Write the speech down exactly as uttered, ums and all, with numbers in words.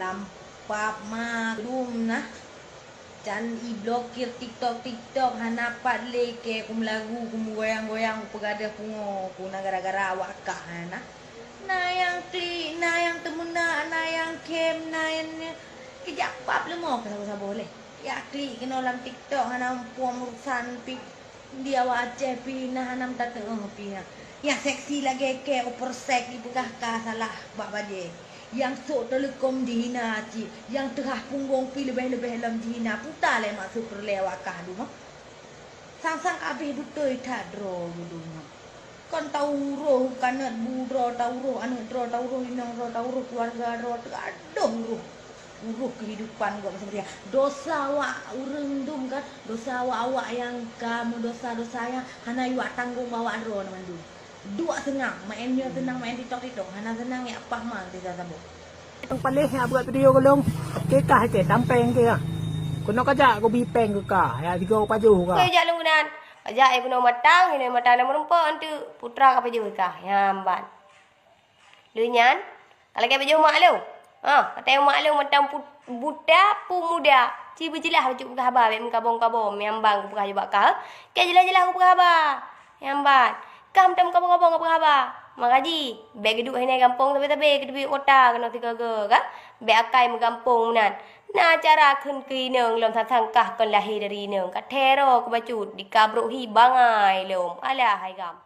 Lam pap ma dum nah. Can iblokir TikTok, TikTok hana pat lé kée kumeulagu, kumeugoyang-goyang, kupeugadôh pungo, ku na gara-gara awak kah hana. Na nyang klik, na nyang teumeunak, na nyang khém, na nyang keujak pap leumo keu saboh-saboh lé. Ya klik keunoe lam TikTok hana muphom urosan pih. Di awak Aceh pih na hana meutateu'oh pih na. Nyang seksi lagée kée uper sek jipeugah ka salah bak bajée. Nyang sôk teuleukom jihina cit, nyang teuhah punggong pih leubeh-leubeh lom jihina. Puta lé maksud peureulée awak kah dum. Sang-sang abéh beutôi that droe geuduek nyoe. Kon tauroh kaneuet bu droe, tauroh aneuëk droe, tauroh inong droe, tauroh keuluwarga droe, teuadoh uroh. Uroh keuhidupan gob masa meuria. Dosa awak ureuëng dum kan, dosa awak-awak nyang ka meudosa-dosa nyang hana iwak tanggong bak awak droe na mandum. Duek seunang, maén nyoe seunang, maén TikTok-TikTok, hana seunang yak pah ma teuka saboh. Nyang paléh nyang buet video golom, keu kah cit, sampéng keu kah. Keunoe kajak geubi péng keu kah, ya tiga pajoh kah. Keu jak lôn nan, kajak ya keunoe matang, keunoe matang na meureumpok antu putra ka pajoh kah, nyang ban. Lheueh nyan, ka lagée pajoh mak lôn. Ha, katai mak lôn mantong pu-, buta peumuda, ci beujeulaih bacut peugah haba bék meukabong-kabong, nyang ban kupeugah jubak kah. Kée jeulaih-jeulaih kupeugah haba. Nyang ban, kah mantong meukabong-kabong kupeugah haba. Maka jih, bék geuduek hinoe gampông sabe-sabe, keuteubiet kota keunoe sigoe-goe, ka? Bék akai meugampông meunan. Na cara kheun keu inong lom sang-sang kah kon lahé dari inong. Ka teuroe kubacut, dikabrok hi bangai lom. Alah hai gam.